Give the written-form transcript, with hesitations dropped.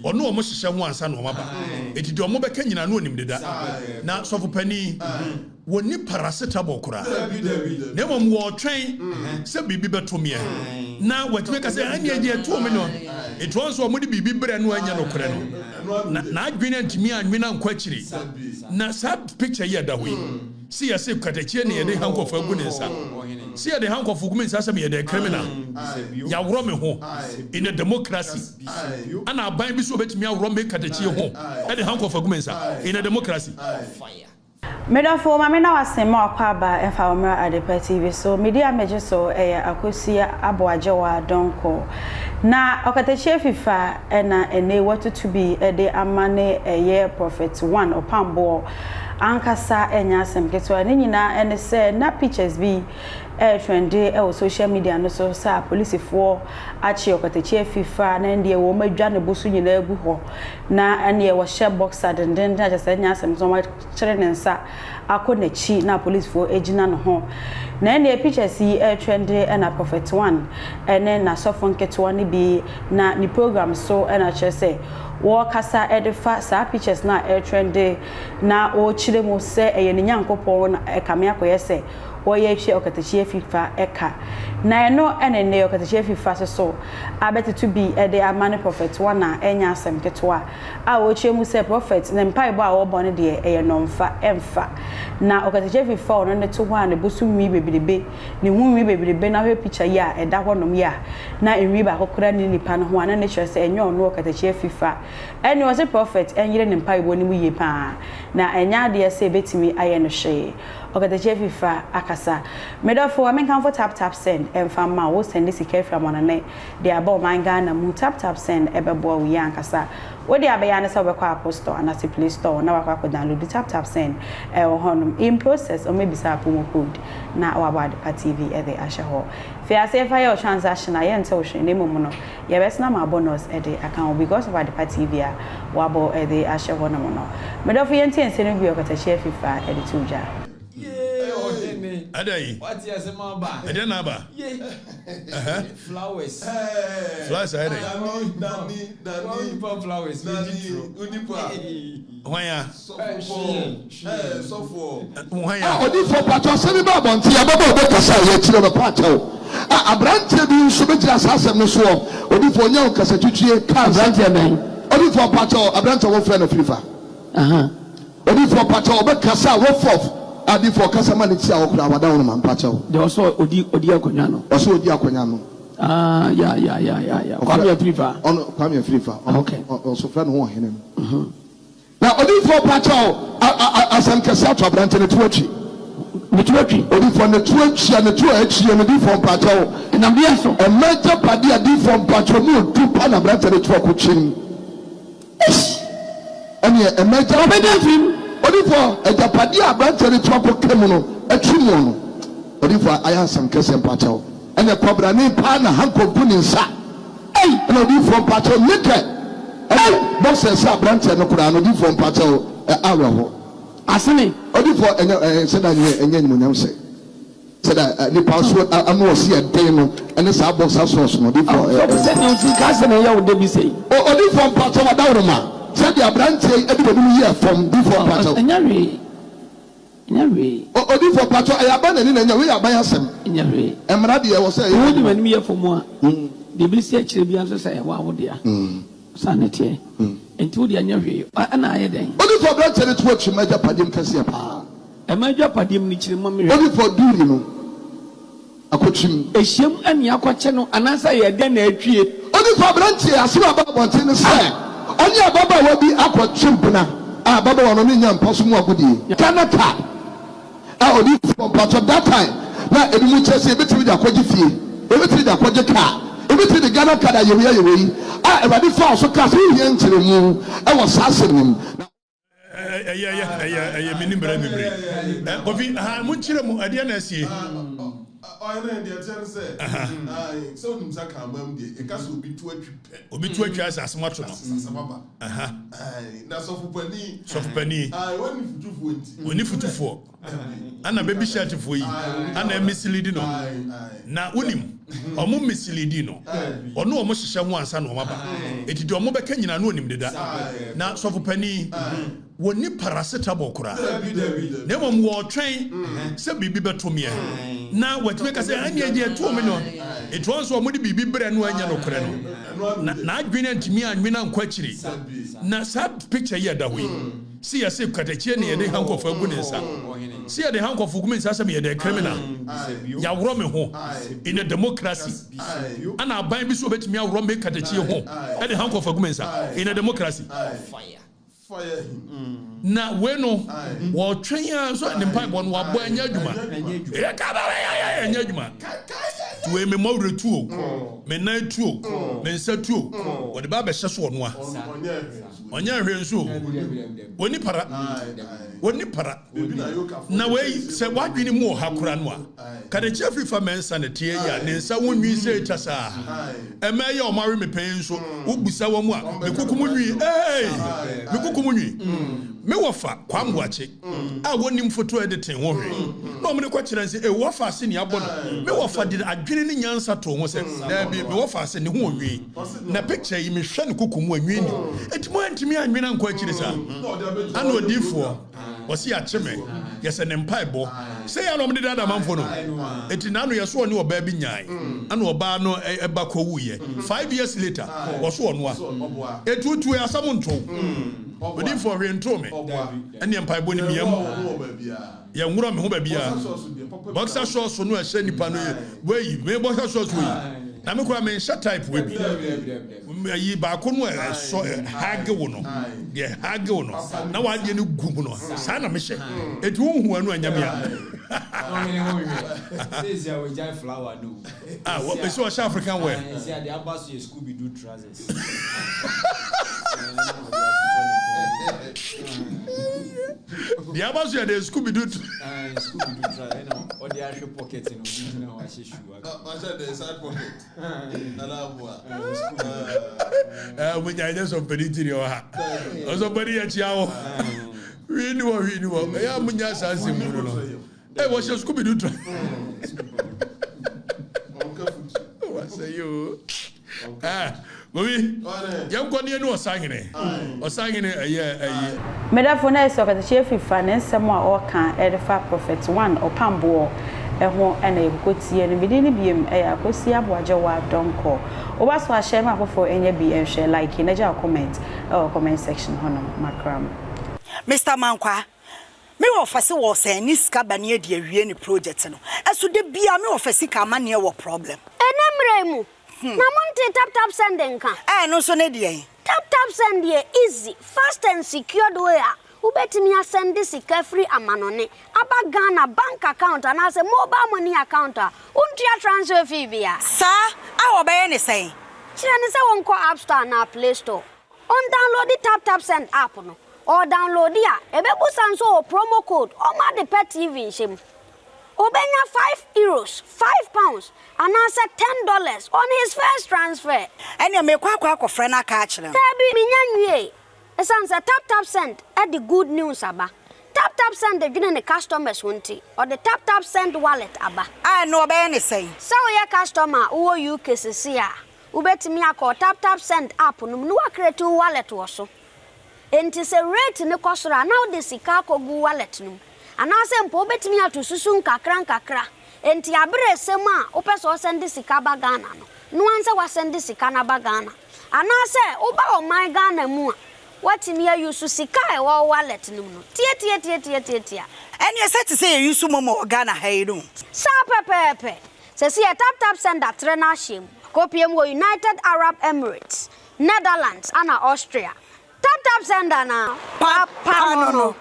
Ɔne wɔn hyehyɛ ho ansa na wɔn aba. Eti deɛ wɔn bɛka nyinaa no onim deda. Na sɔfo panin, wɔnni paracetamol koraa. Na mmom wɔretwɛn sɛ biribi bɛto meɛ. Na watumi aka sɛ ɛnneɛ deɛ ɛtoo me no. Eti wɔn nso wɔde biribi brɛ no a ɛnyɛ nokorɛ no. Na n'adwene antumi anwene ankɔ akyiri. Na saa picture yi a ɛda hɔ yi, Se yɛse katakyie na yɛde hankɔfo agu ne nsa. Se yɛde hankɔfo gu me nsa sɛ meyɛ dɛn criminal. Yaworɔ me ho in a democracy. Ana aban bi so obetumi aworɔ me katakyie ho de hankɔfo agu me nsa in a democracy. Me dɔfo ma me na w'ase ma w'akɔ aba mfa wo mmra Adepa TV so. Me din a megye so yɛ Akosua Aboagyewa Donkor. Na ɔkatakyie fifa na ɛnɛ yi watutu bi de ama ne ɛyɛ Prophet One Ɔpamboɔ ankasa nyɛ asɛm ketewa. Ne nyinaa ne sɛ na pictures bi retrɛnde wɔ social media no so sɛ apolisifoɔ akye ɔkatakyie afifa na ɛndeɛ wɔn adwa ne bo so nyinaa agu hɔ na ɛndeɛ wɔhyɛ boxer dendenden a kyerɛ sɛ ɛnyɛ asɛm ketewa, wɔakyere ne nsa akɔ n'akyi na apolisifoɔ gyina ne ho. Na ɛndeɛ pictures yi retrɛnde na Prophet One ne n'asɔfo nketewa no bi na ne program so na kyerɛ sɛ wɔrekasa de fa saa pictures no a ɛretrɛnde na ɔrekyerɛ mu sɛ ɛyɛ ne Nyankopɔn na ɛkame akɔyɛ sɛ wɔreyɛ atwa ɔkatakyie afifa ka. Na ɛno ne nnɛ ɔkatakyie afifa nso so abɛtoto bi de ama ne Prɔfɛt Wana ɛnyɛ asɛm ketewa a ɔrekyerɛ mu sɛ Prɔfɛt ne mpaebɔ a ɔrebɔ no deɛ ɛyɛ nɔmfa ɛmfa. Na ɔkatakyie afifa a ɔno ne to hɔ a ne bo so nwi bebrebe, ne ho nwi bebrebe na wohwɛ picture yi a ɛda hɔnom yi a na nwi baako koraa nni nipa no ho a na ne kyerɛ sɛ ɛnyɛ ɔno ɔkatakyie afifa. Ɛnneɛ ɔse prɔfɛt nyere ne mpaebɔ no mu yie paa, na ɛnyɛ adeɛ sɛ ɛbɛtumi ayɛ no hwee. Ɔkatakyie fifa akasa. Me dɔfo, ma menkamfo Tap Tap Send mfa mma wo, wo sɛnde sika afiri amanɔne de aba ɔman Ghana mu, Tap Tap Send ɛbɛboa wo yie ankasa. Wo deɛ abɛyɛ ara ne sɛ wobɛkɔ Apple Store anaasɛ Play Store na wakɔ akɔ download Tap Tap Send ɛwɔ hɔnom. In process, wɔbɛbisa wo promo code na wabɔ Adepa TV de ahyɛ hɔ. Fi aseɛ fa yɛ wo transaction a yɛnte wo hwee na mmom no, Yɛbɛsena ma bonus de aka ho because of Adepa TV a wabɔ de ahyɛ hɔ nom no. Me dɔfo yɛntie nsɛm no bi ɔkatakyie afifa de too dwa. Yee ɔhene. Adɛn? Wate asɛm aba. Ɛdeɛn na aba? Ye. Ɛhɛ. Flowers. Flowers ayɛ dɛn? Dani, Dani, Dani. Wa onipa flowers. Dani, onipa. Hwan a? Sɔfoɔ, sɔfoɔ. Hwan A a? Odiyifoɔ pakyɛw sɛ bi ba abɔnten ababaawa bɛ kasa a yɛkyerɛ no pakyɛw a abranteɛ bi nso bɛ gyina saa asɛm no soɔ odiyifoɔ ɔnyɛ wo kasa twitwie kaa nsɛm Abranteɛ bɛn? Odiyifoɔ pakyɛw abranteɛ wɔ frɛ no firifa Aha. Odiyifoɔ pakyɛw ɔbɛ kasa a wɔ fɔf a diyifoɔ ɔkasa ma ne ti a ɔkora wada wo no ma mpakyɛw. Deɛ ɔsɛ ɔdi ɔdi akonnwa no. Ɔsɛ ɔdi akonnwa no. Ah ya ya ya ya ya Kwame Afrifa. Ɔno Kwame Afrifa ɔno Okay. ɔso frɛ ne ho ɔhene no. Na odiyifoɔ pakyɛw a a a asɛm kɛse ato aberante no to atwi. Ne to atwi. Odiyifoɔ ne to atwi a ne to a atwie no diyifoɔ mpakyɛw. Ɛnam deɛ so? Ɛma agyapadeɛ a diyifoɔ mpakyɛw mu odu pa na aberante no to akɔtwim. Eish! Ɛneɛ ɛma agyapadeɛ. Ɔbɛda afiri mu. Odiyifoɔ agyapadeɛ a aberanteɛ no to akɔka mu no atwi mu no odiyifoɔ ayɛ asɛm kɛseɛ mpakyɛw. Ɛnɛ kwabrane paa na hankɔf gu ne nsa ei ɛna odiyifoɔ mpakyɛw naked ɛna boxer sɛ abranteɛ no koraa no odiyifoɔ mpakyɛw ɛ awerɛho. Asene. Odiyifoɔ ɛnyɛ ɛ sɛda nyɛ ɛnyɛ animonyam sɛ sɛda ɛ nipa so ano ɔsi ɛden no ɛne saa boxer socks no odiyifoɔ ɛ Sɔfo ɛ. sɛdeɛ wosi ka asɛm ɛyɛ wo dɛ bi sei. O odiyifoɔ mpakyɛw adaworoma sɛdeɛ abranteɛ yi ɛde n'anim yɛɛ fam odiyifoɔ mpakyɛw. Ɛnyɛ hwee. Nyɛ hwee. O odifo mpakyɛw ɛyɛ aban nani na anya wei yɛ aban asɛm. Nyɛ hwee. Mmara deɛ ɛwɔ sɛ ɛyɛ Wo de adwuma. w'anim yɛ fam a, deɛ ɛbɛsi akyire biara nso sɛ ɛyɛ wo a wo dea. Saa na ɛteɛ. Enti wo deɛ nyɛ hwee. Ɛna ayɛ dɛn? Odifo aberanteɛ no to akyi ma agyapadeɛ mu kɛseɛ paa. Ɛma agyapadeɛ mu no kyiri ma me hwɛ. Odifo duuri no. Akɔkyim. Ehyiam ne akɔkyɛ no anaasɛ ɛyɛ dɛn na atwie? Onipa aberanteɛ asɛm a aba abɔnten ne sɛ ɔne ababaawa bi akɔtwe mpena a ababaawa no ne nya mpa so mu agodie. Ghana card a odiyifoɔ mpakyɛ that time na ebinom kyerɛ sɛ yɛbɛtumi de akɔgye fie, yɛbɛtumi de akɔgye car, yɛbɛtumi de Ghana card ayɛ wei ayɛ wei a Awurade faa so kaa sɛ wohia nkyerɛmu wɔ saa asɛm no mu. Na. Ɛyɛ ɛyɛ ɛyɛ ɛyɛ menim brɛ bebree. Kofi ha mo nkyerɛ mu ɛdeɛ na asie. Ɔhene, deɛ ɛteɛ ne sɛ, ae, sɛ wonim sɛ Akanman mu deɛ, yɛka sɛ obi to atwi pɛ. Obi to atwi ayɛ sɛ asɛm ato no. Asɛ asɛm aba. Ae, na sɔfopanin. Sɔfopanin. Ae, ɔnni futufoɔ nti. Ɔnni futufoɔ. Ana baby shirt foɔ yi, ana ɛmisilidi no. Na wonim, ɔmo misilidi no. Ɔne ɔmo hyehyɛ ho ansa na ɔmo aba. Eti deɛ ɔmo bɛka nyinaa na ɔnim deda. Na sɔfopanin. Wɔnni paracetamol koraa, na mmom wɔretwɛn sɛ biribi bɛto meɛ na wɔatumi aka sɛ ɛnneɛ deɛ ɛtoo me no. Enti wɔn nso wɔde biribi brɛ no a ɛnyɛ nokorɛ no, na n'adwene antumi anwene ankɔ akyiri. Na saa picture yi a ɛda hɔ yi, sɛ yɛse katakyie na yɛde handcuff agu ne nsa, sɛ yɛde handcuff gu me nsa sɛ meyɛ dɛn criminal, yɛaworɔ me ho in a democracy, ɛna aban bi so ɔbɛtumi aworɔ me katakyie ho de handcuff agu me nsa in a democracy. Na wei no, wɔtwɛn ara nso ne mpaebɔ no wabɔ ɛnyɛ adwuma. Ɛnyɛ adwuma. Nti wei me mmɔwerɛ tu o, me nan tu o, me nsa tu o, wɔde ba abɛhyɛ so ɔno a. Ɔnyɛ hwee nso o. Ɔnni para. Ɔnni para. Na wei, sɛ w'adwene mu wɔ ha koraa no a, Kadekyi Afrifa Mensah na ɛteɛ yi a ne nsa ho nwi sɛ etwa saa. Ɛmɛ yi a wɔawe me pɛn yi nso, wobisa wɔn a, me kuku mu nwi, eei! Me kuku mu nwi. Me wɔfa, Kwame Boakye, a wɔnnim photo editing ho hwee, na wɔde kɔkyerɛ no sɛ, ei, wɔfa ase nea abɔ no. Me wɔfa de adwene ne nyansa too ho sɛ, daabi, me wɔfa ase, ne ho wɔ nwi. Na picture yi, mehwɛ ne kuku mu a, nwi nni mu. Enti moantumi annwene ankɔ akyiri saa? Ana odiyifoɔ? Ɔse yakye me yɛsɛ ne mpaebɔ sɛ yɛ na ɔmo de daadaa amanfoɔ no eti naano yɛso ɔne ɔbaa bi nyae ɛna ɔbaa no ɛba kɔ wuiɛ 5 years later ɔso ɔnoa eti wotu asɛm ntow odiifoɔ hwee ntoo me ɛneɛ mpaebɔ no mia mu yɛ nwura me ho baabiara boxer shorts no ɛhyɛ nipa no wei me boxer shorts wei na me koraa menhyɛ type wei bi Ayi baako no a ɛsɔ hage wo no, deɛ hage wo no, na w'adeɛ no gu mu no, saa na mehyɛ. Eti wo hu ɛno ɛnyɛ mea. Ɔhene ho hwɛ. Seesia wagyae flower no o. Ah, esi ɔhyɛ African wear. Ah, esi ade aba so yɛ Scooby Doo trousers. Deɛ aba so yɛ deɛ Scooby Doo. Scooby Doo trousers ɛna ɔde ahwɛ pocket no ɔde gyina hɔ ahyɛ shoe. Ɔhyɛ the side pocket. Mo nya ɛnyɛ sɔmpani ti deɛ ɔha ɔsɔmpani yɛ kyia wɔ hwii ni wɔ hwii ni wɔ ɛyɛ a mo nya saa nsɛm mu no ɛ wɔhyɛ sukuu bi do tura wasɛ yi o ɛɛ obi yɛn kɔ ne yɛn ni ɔsahene ɔsahene ɛyɛ ɛyi. Medafo na ɛsɛ ɔkatakyie fifa ne nsɛm a ɔka ɛde fa Prophet One Ɔpamboɔ ho na yɛkokɔ tie no. Me din no biom ɛyɛ Akosua Aboagyewa Donkor. Woba so a share ma afoforɔ nya bi nhwɛ, like na gya wo comment wɔ comment section hɔ nom. Makram. Mister Mankwaa, me wɔfa se wɔɔsɛn ne sika ba ne adi awie ne project no, ɛso da biaa me wɔfa sika amaneɛ wɔ problem. Ɛnnɛ mmerɛ yi mu, na montee tap tap send nka? Ɛɛ ɛno nso ne deɛn? Tap tap send yɛ easy, fast and secured way a wobɛtumi asɛnde sika firi amanɔne aba Ghana bank account anaasɛ mobile money account a wontua transfer fee biara. Saa a wɔbɛyɛ ne sɛn? Kyerɛ no sɛ ɔnkɔ App Store anaa Play Store, ɔndownloadi Tap Tap Send app no. Ɔredownloadi a, ɛbɛbusa nso ɔwɔ promo code ɔma ade pɛ TV nhyɛ mu. Obenya €5, £5, anaasɛ $10 on his first transfer. Ɛnneɛ merekɔ akɔ akɔfrɛ no aka akyerɛ no. Daabi, mennya nwiei. Esiane sɛ TapTapSend de good news aba, TapTapSend dwene ne customers ho nti, ɔde TapTapSend Wallet aba. A Ɛno ɔbɛyɛ no sɛn? Sɛ woyɛ customer a wowɔ UK seesei a, wobɛtumi akɔ TapTapSend app no mu na woacreate wo wallet wɔ so. Enti sɛ rate no kɔ soro a, na wode sika akɔgu wo wallet no mu. Anaasɛ mpo wobɛtumi ato susu nkakrankakra. Enti aberɛ ɛsɛ mu a wopɛ sɛ ɔsɛnde sika ba Ghana no, noa nsɛ woasɛnde sika no aba Ghana. Anaasɛ woba ɔman Ghana mu a, woatumi ayusu sika a ɛwɔ wo wallet no mu no tiatiatiatiatiatia. Ɛneɛ sɛ te sɛ yɛyusu momo wɔ Ghana ha yi no. Saa pɛpɛɛpɛ! Sɛsi yɛ tap tap send atrɛ n'ahyeɛ mu, akɔpie mu wɔ United Arab Emirates, Netherlands ana Austria. Tap tap send anaa? Papa no no.